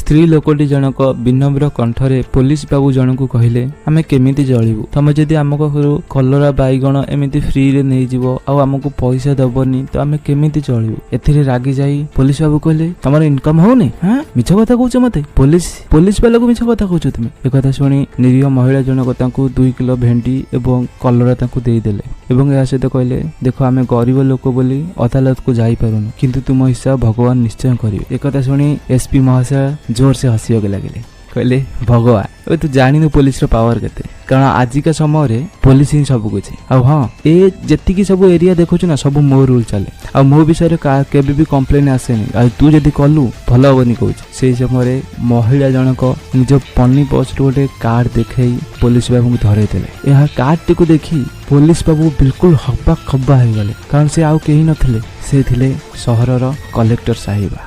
ସ୍ତ୍ରୀ ଲୋକଟି ଜଣକ ବିନମ୍ର କଣ୍ଠରେ ପୋଲିସ ବାବୁ ଜଣଙ୍କୁ କହିଲେ, ଆମେ କେମିତି ଚଳିବୁ? ତମେ ଯଦି ଆମ ପାଖରୁ କଲରା, ବାଇଗଣ ଏମିତି ଫ୍ରିରେ ନେଇଯିବ ଆଉ ଆମକୁ ପଇସା ଦବନି, ତ ଆମେ କେମିତି ଚଳିବୁ? ଏଥିରେ ରାଗି ଯାଇ ପୋଲିସ ବାବୁ କହିଲେ, ତମର ଇନକମ ହଉନି? ହଁ, ମିଛ କଥା କହୁଛ ମତେ, ପୋଲିସ ବାଲାକୁ ମିଛ କଥା କହୁଛ ତୁମେ। ଏକଥା ଶୁଣି ନିରୀହ ମହିଳା ଜଣକ ତାଙ୍କୁ 2 କିଲୋ ଭେଣ୍ଡି ଏବଂ କଲରା ତାଙ୍କୁ ଦେଇଦେଲେ ଏବଂ ଏହା ସହିତ କହିଲେ, ଦେଖ, ଆମେ ଗରିବ ଲୋକ ବୋଲି ଅଦାଲତକୁ ଯାଇପାରୁନୁ, କିନ୍ତୁ ତୁମ ହିସାବ ଭଗବାନ ନିଶ୍ଚୟ କରିବେ। ଏକଥା ଶୁଣି ଏସପି ମହାଶୟ ଜୋରସେ ହସିବାକୁ ଲାଗିଲେ। କହିଲେ, ଭଗବାନ, ଏବେ ତୁ ଜାଣିନୁ ପୋଲିସର ପାୱାର କେତେ, କାରଣ ଆଜିକା ସମୟରେ ପୋଲିସ ହିଁ ସବୁ କିଛି। ଆଉ ହଁ, ଏ ଯେତିକି ସବୁ ଏରିଆ ଦେଖୁଛୁ ନା, ସବୁ ମୋ ରୁଲ ଚାଲେ, ଆଉ ମୋ ବିଷୟରେ କେବେ ବି କମ୍ପ୍ଲେନ ଆସେନି, ଆଉ ତୁ ଯଦି କଲୁ ଭଲ ହବନି କହୁଛି। ସେଇ ସମୟରେ ମହିଳା ଜଣକ ନିଜ ପନି ପର୍ସରୁ ଗୋଟେ କାର୍ଡ ଦେଖେଇ ପୋଲିସ ବାବୁଙ୍କୁ ଧରେଇ ଦେଲେ। ଏହା କାର୍ଡଟିକୁ ଦେଖି ପୋଲିସ ବାବୁ ବିଲକୁଲ ହବା ଖବା ହେଇଗଲେ, କାରଣ ସେ ଆଉ କେହି ନଥିଲେ, ସେ ଥିଲେ ସହରର କଲେକ୍ଟର ସାହିବା।